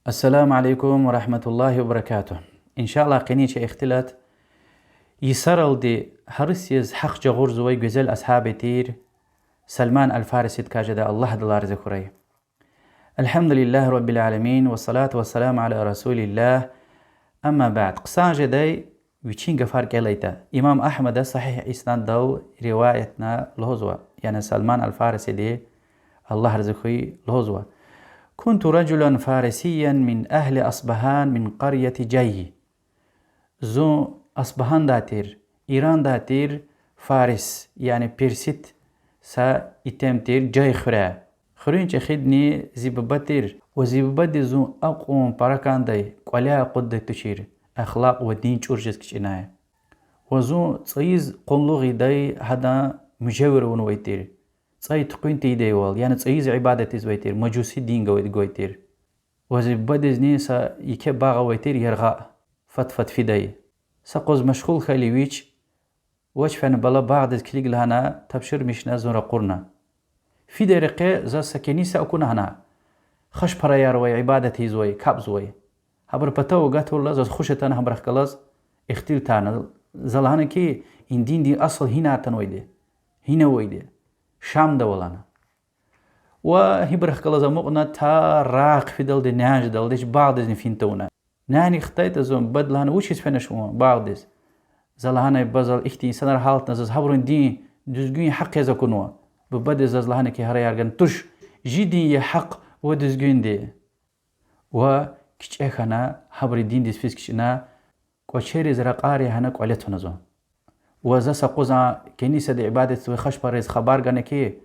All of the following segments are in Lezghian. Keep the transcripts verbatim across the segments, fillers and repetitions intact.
السلام عليكم ورحمة الله وبركاته. إن شاء الله, къенин чи ихтилат йисаралди гьарис яз гьахъ жагъурзавай гуьзел асгьаб тир Салман аль-Фарисидикай жеда, Аллагь адалай рази хьурай. الحمد لله رب العالمين، والصلاة والسلام على رسول الله. أما بعد. Хъсан жедай вичин гафар кӀелайтӀа, имам Агьмада сагьигь иснаддал риваятна лугьузва, яни Салман аль-Фарисиди, Аллагь рази хьуй, лугьузва: كنت رجلا فارسيا من أهل أصبهان من قرية جي. Зун Асбагьандай тир, Ирандай тир, Фарис, яни персид са итим тир Жай хуьряй. Хуьруьн чӀехидни зи буба тир, ва зи бубади зун акьван пара кӀандай, кӀваляй акъуддай тушир, ахлакь ва дин чӀур жез кичӀенай. Ва зун цӀайиз къуллугъ ийидай гьадан мужавир авунвай тир. ЦӀай туькьуьн тийидайвал, яни цӀайиз ибадат ийизвай тир, мажуси дин гвай, гвай тир. Ва зи бубадизни са еке багъ авай тир яргъа, фад-фад фидай. Са къуз машгъул хьайила вич, вач фена, бала, багъдиз килиг лагьана, тапшурмишна, зун ракъурна. Фидай рекье заз са кениса акуна гьана. Хашпараяр авай, ибадат ийизвай, капӀзавай. Гьабурун патав агатайла заз хуш атана, гьабурухъ галаз ихтилат авуна. За лагьана хьи, и диндин асул гьинай атанвайди, гьина авайди, Шамда ава лагьана. Ва гьабурухъ галаз амукьна та рагъ хъфидалди, нян жедалди, чи багъдизни фин тавуна. Няни хтайтӀа зун, бубади лагьана: вучиз фенач вун багъдиз? За лагьанай: буба, зал ихьтин инсанар гьалтна, заз гьабурун дин дуьзгуьн, гьахъ яз акунва. Бубади заз лагьана хьи, гьараяр гана туш, жи дин я гьахъ ва дуьзгуьнди. Ва кичӀе хьана, гьабурун диндиз физ кичӀена, кӀвачериз ракьар ягьана кӀвале туна зун. Ва за са къуз а кенисада ибадатзавай хашпарариз хабар гана хьи,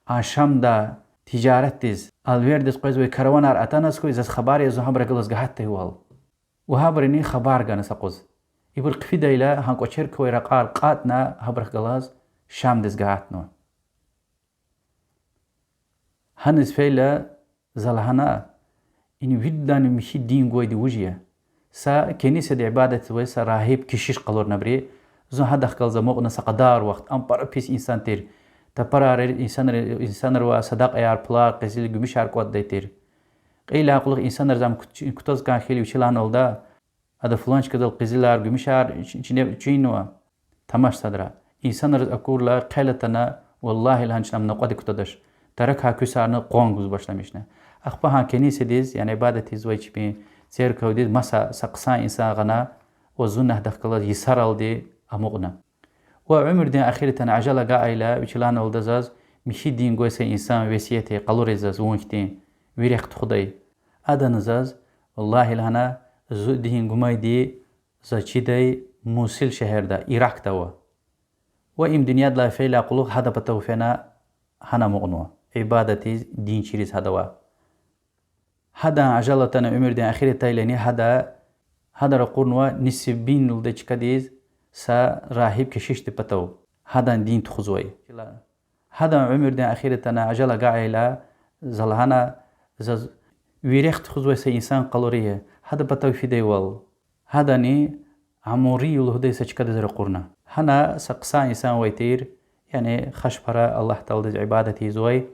а Шамда тижаратдиз, алвердиз къвезвай караванар атаназ хьуй, заз хабар ягъ, зун гьабурухъ галаз гагьатдайвал. Ва гьабуруни хабар гана са къуз. Ибур хъфидайла, гьа кӀвачерик квай ракьар кьатӀна, гьабурухъ галаз Шамдиз гагьатнава. Гьаниз фейила, за лагьана: и виридалайни михьи дин гвайди вуж я? Са кенисада ибадатзавай са рагьиб-кешиш къалурнабри. Зун гьадахъ галаз амукьна, са кьадар вахт, ам пара пис инсан тир. Тапарар инсанри, инсанривай садакьаяр, пулар, къизил, гуьмуьшар кӀватӀдай тир. Кьейила кьулухъ инсанриз ам кут-, кутаз кӀан хьайила, вичи лагьаналда: ада флан чкадал къизилар, гуьмуьшар чи-, чна чуьнва. Тамаш садра. Инсанриз акурла, хъел атана, валлагьи, лагьана, чна ам накьвадик кутадач. Таракай куьсарна, къван гуз башламишна. Ахпа гьа кенисадиз, яни ибадат ийизвай чпин церковдиз маса са хъсан инсан гъана, ва зунни гьадахъ галаз йисаралди амукьна. Ва уьмуьрдин эхир атана, ажал агакьайла, вичи лагьаналда заз михьи дин гвай са инсан весият ая къалуриз заз вун хьтин, ви рехъ тухудай. Адани заз, валлагьи, лагьана, зи дин гумайди заз чидай Мусил шегьерда, Иракда ава. Ва им дуьньядилай фейила кьулухъ гьадан патав фена, гьана амукьнава, ибадатиз, дин чириз гьада ава. Гьадан ажал атана, уьмуьрдин эхир атайлани гьада, гьада ракъурнава Нисибин лугьудай чкадиз, са рагьиб-кешишдин патав, гьадан дин тухузвай. Гьадан уьмуьрдин эхир атана, ажал агакьайла, за лагьана, заз ви рехъ тухузвай са инсан къалуриз, гьадан патав фидайвал. Гьадани Амури лугьудай са чкадиз ракъурна. Гьана са хъсан инсан авай тир, яни хашпара Аллагьдалдиз ибадат ийизвай.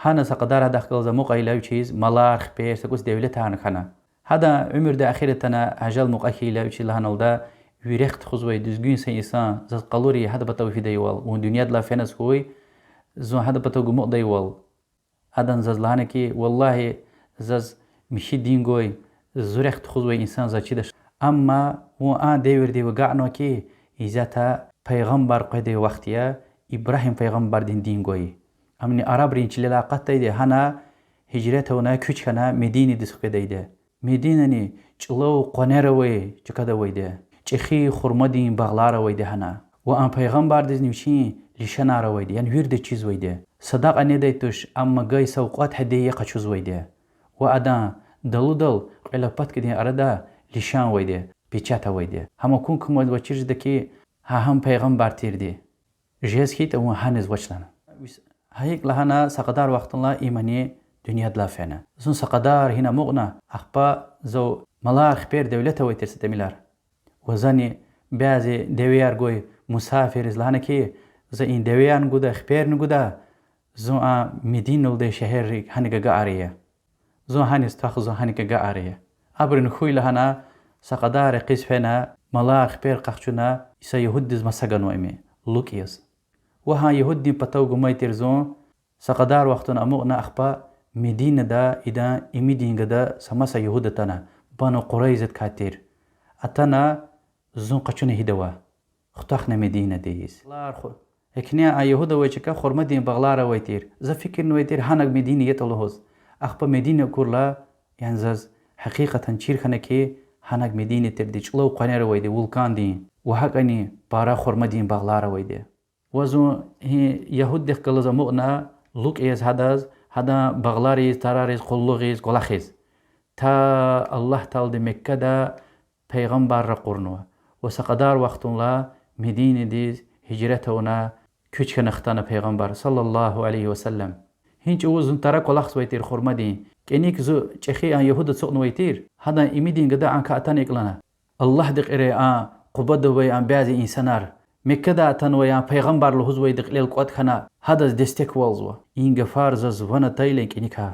Гьана са кьадар гьадахъ галаз амукьайла, вичиз малар, хипер, са кӀус девлетарни хьана. Гьадан уьмуьрдин эхир атана, ажал мукьва хьайила, вичи лагьаналда: ви рехъ тухузвай дуьзгуьн са инсан заз къалуриз, гьадан патав фидайвал, вун дуьньядилай феназ хьуй, зун гьадан патав гумукьдайвал. Адан заз лагьана хьи, валлагьи, заз михьи дин гвай, зи рехъ тухузвай инсан заз чидач. Амма вун а девирдив агакьнава хьи, исятда пайгъамбар къведай вахт я, Ибрагьим пайгъамбардин дин гвай. Амни арабрин чилелай акъатдайди, гьана гьижрет авуна, куьч хьана Мединадиз хкведайди. Мединани чӀулав къванер авай чкада авайди, чӀехи хурмадин багълар авайди гьана. Ва а пайгъамбардизни вичин лишанар авайди, яни вирида чизвайди. Садакьа недай туш, амма гай савкьват гьадия къачузвайди. Ва адан далудал кьве лопаткадин арада лишан авайди, печать авайди. Гьам акун кумаз ваз чир жеда хьи, гьа гьам пайгъамбар тирди. Жез хьайитӀа, вун гьаниз вач лагьана. Гьа икӀ лагьана, са кьадар вахтунилай имни дуьньядилай фена. Зун са кьадар гьина амукьна, ахпа зав малар, хипер, девлет авай тир са тӀимилар. Ва зани бязи девеяр гвай мусафирриз лагьана хьи, за и девеярни гуда, хиперни гуда, зун а Медина лугьудай шегьеррик гьаник агакьарая. Зун гьаниз твах, зун гьаник агакьарая. Абурун хьуй лагьана, са кьадар рекьиз фена, малар, хипер къахчуна, са ягьуддиз маса ганва ими, ЛукӀ яз. Ва гьа ягьуддин патав гумай тир зун, са кьадар вахтунда амукьна, ахпа Мединада идан имидин гада са маса ягьуд атана, Бану Къурайзадикай тир. Атана, зун къачуна гьидава. Хутахна Мединадиз. Багълар ху-, экне а ягьуд авай чка хурмадин багълар авай тир. За фикирнавай тир, гьанаг Медина ятӀа лугьуз. Ахпа Медина акурла, яни заз гьакъикъатан чир хьана хьи, гьанаг Медина тирди, чӀулав къванер авайди, вулкандин, ва гьакӀани пара хурмадин багълар авайди. Ва зун гьи ягьуддихъ галаз амукьна, ЛукӀ яз гьадаз, гьадан багълариз, тарариз къуллугъиз, кӀвалахиз. Та Аллагь Таалади Меккада пайгъамбар ракъурнава. Ва са кьадар вахтунлай Мединадиз гьижрат авуна, куьч хьана хтана пайгъамбар, صلى الله عليه وسلم. Гьи чӀавуз зун тара кӀвалахзавай тир хурмадин. КӀаник зун чӀехи а ягьуд ацукьнавай тир, гьадан имидин гада анка атана икӀ лагьана: Аллагьди кьирай а Къубада авай а бязи инсанар, Меккада атанвай а пайгъамбар лугьузвайди кьилел кӀватӀ хьана, гьадаз дестеквалзава. И гафар заз ван атайла кӀаникай,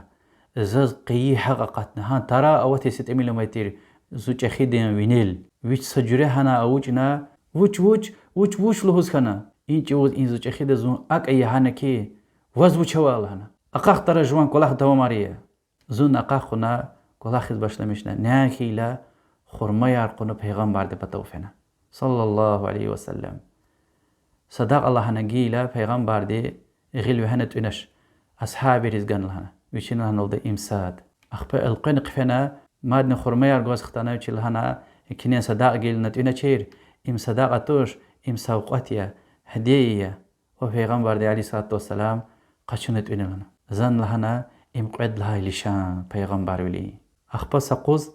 заз къайи гьакь акъатна. Гьа тара аватиз са тӀимил амай тир зун чӀехидин винел. Вич са жуьре гьана авучӀна, вуч, вуч, вуч, вуч лугьуз хьана. И чӀавуз и зун чӀехида зун акӀ ая гьана хьи, ваз вуч ава лагьана. Акьахда тара, жуван кӀвалах давамар ая. Зун акьахна, кӀвалахиз башламишна, нян хьайила хурмаяр кьуна пайгъамбардин патав фена, صلى الله عليه وسلم. Садакьа лагьана гайила пайгъамбарди гъил вегьена тӀуьнач, асгьабриз гана лагьана, вичи лагьаналда им сад. Ахпа элкъвена хъфена, мадни хурмаяр гваз хтана, вичи лагьана, экинин садакьа гайила тӀуьначир, им садакьа туш, им савкьват я, гьадия я. Ва пайгъамбарди, عليه الصلاة والسلام, къачуна тӀуьна лагьана. Зани лагьана, им кьвед лагьай лишан пайгъамбарвилин. Ахпа са юкъуз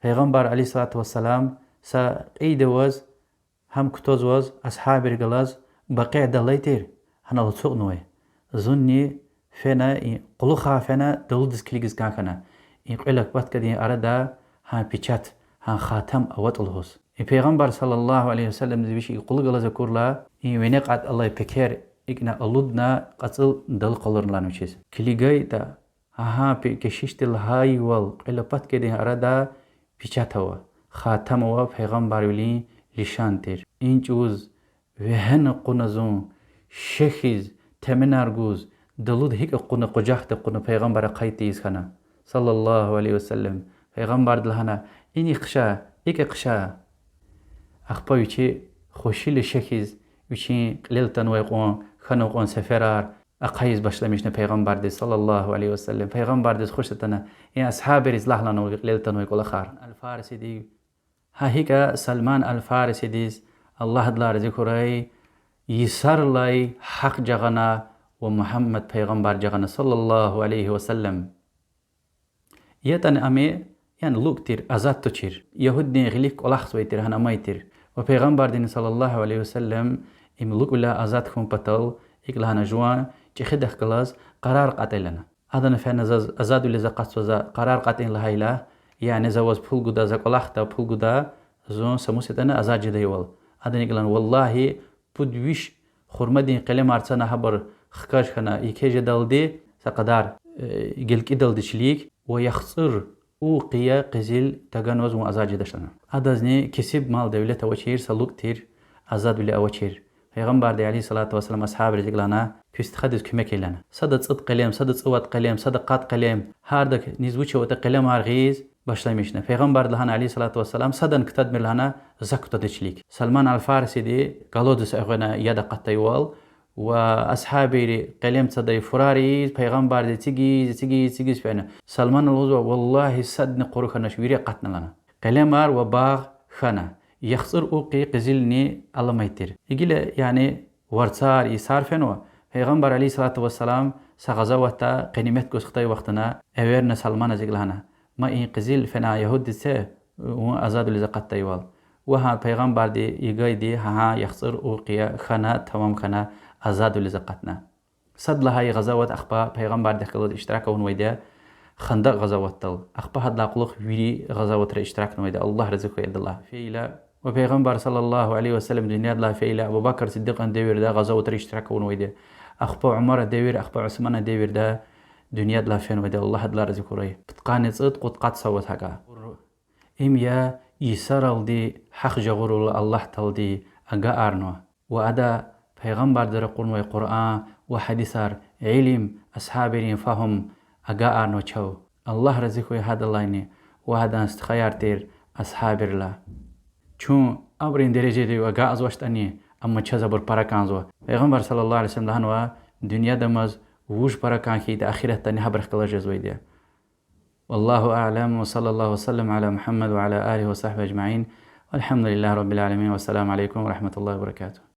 пайгъамбар, عليه الصلاة والسلام, са кьейида аваз, гьам кутазваз, асгьабрихъ галаз Бакъидал алай тир, гьанал ацукьнавай. Зунни фена, и кьулухъай фена, далудиз килигиз кӀан хьана, и кьве лопаткадин арада гьа печать, гьа хатам аватӀа лугьуз. И пайгъамбар, صلى الله عليه وسلم, вич и кьулухъ галаз акурла, и вине кьатӀ алай пекер икӀна алудна, кьацӀил дал къалурна лагьана вичиз. КилигайтӀа, гьа пи-, кешишди лагьайвал, кьве лопаткадин арада печать ава, хатам ава, пайгъамбарвилин лишан тир. И чӀавуз вегьена кьуна зун, шехьиз, теменар гуз, далуд гьикӀ акъуна, къужахда акъуна, пайгъамбар ахъай тийиз хьана, صلى الله عليه وسلم. Пайгъамбарди лагьана: ини хъша, икӀ хъша. Ахпа вичи хушвиле шехьиз, вичин кьилел атанвай кьван, хьанвай кьван сеферар ахъайиз башламишна пайгъамбардиз, صلى الله عليه وسلم. Пайгъамбардиз хуш атана, и асгьабриз лагь лагьана ви кьилел атанвай кӀвалахар. Ал-Фарисиди, гьа икӀа Салман ал-Фарисидиз, Аллагьдилай рази хьурай, йисарилай гьахъ жагъана ва Мугьаммад пайгъамбар жагъана, صلى الله عليه وسلم. ЯтӀани ам, яни ЛукӀ тир, азад тушир. Ягьуддин гъилик кӀвалахзавай тир, гьана амай тир. Ва пайгъамбардини, صلى الله عليه وسلم, им ЛукӀвиляй азад хьун патал икӀ лагьана: жуван чӀехидихъ галаз къарар кьатӀай лагьана. Адани фена заз азадвилиз акъатзава, за къарар кьатӀин лагьайла, яни за ваз пул гуда, за кӀвалахда, пул гуда, зун са мус ятӀани азад жедайвал. Адани икӀ лагьана: валлагьи, пуд виш хурмадин къелемар цана гьабур хкаж хьана, еке жедалди, са кьадар, э, гелкӀидалди чилик, ва яхцӀур укьия къизил таганваз вун азад жедач лагьана. Адазни кесиб мал-девлет авачир, са ЛукӀ тир, азадвиле авачир. Пайгъамбарди, عليه الصلاة والسلام, асгьабриз икӀ лагьана: куь стхадиз куьмек ая лагьана. Сада цӀуд къелем, сада цӀувад къелем, сада къад къелем, гьардак низ вуч аватӀа къелемар гъиз башламишна. Пайгъамбарди лагьана, عليه الصلاة والسلام: садан кутадмир лагьана, за кутада чилик. Салман ал-Фарисиди галудиз эгъуьнна яд акъатдайвал, ва асгьабри къелем цадай фурариз, пайгъамбарди эцигиз, эцигиз, эцигиз фена. Салмана лугьузва: валлагьи, садни къуру хьанач, вири акъатна лагьана. Къелемар ва багъ хьана, яхцӀур укьи къизилни аламай тир. Гила, яни, варцар, йисар фенва. Пайгъамбар, عليه الصلاة والسلام, са гъазаватда гъанимат гваз хтай вахтунда эверна Салманаз икӀ лагьана: ма и къизил фена ягьуддиз це, вун азадвилиз акъатдайвал. Ва гьа пайгъамбарди эгайди гьа яхцӀур укьия хьана, тамам хьана, азадвилиз акъатна. Сад лагьай гъазават ахпа пайгъамбардихъ галаз иштирак авунвайди я, Хандакь гъазаватдал. Ахпа гьадалай кьулухъ вири гъазаватра иштиракнавайди я, Аллагь рази хьуй адалай. Фейила. Ва пайгъамбар, صلى الله عليه وسلم, дуьньядилай фейила, Абу Бакр Сиддикьан девирда гъазаватра иштирак авунвайди я. Ахпа Умара девир, ахпа Усмана девирда, Дуьньядилай фенвайди, Аллагь адалай рази хьурай. Пудкъанни цӀуд, кьудкъад сават гьакӀа. Им я йисаралди гьахъ жагъурвал Аллагь Таалади агакьарнава. Ва ада пайгъамбарди ракъурнавай Къуръан ва гьадисар, илим, асгьабийрин фагьум агакьарнава чав. Аллагь рази хьуй гьадалайни ва гьадан стхаяр тир асгьабийрилай. Чун абурун дережадив агакьзавачтӀани, амма чаз абур пара кӀанзава. Пайгъамбар صلى الله عليه وسلم лагьанва: дуьньядамаз вуж пара кӀан хьайитӀа, ахиратдани гьабурухъ галаз жезвайди я. والله أعلم، وصلى الله وسلم على محمد وعلى آله وصحبه أجمعين، والحمد لله رب العالمين، والسلام عليكم ورحمة الله وبركاته.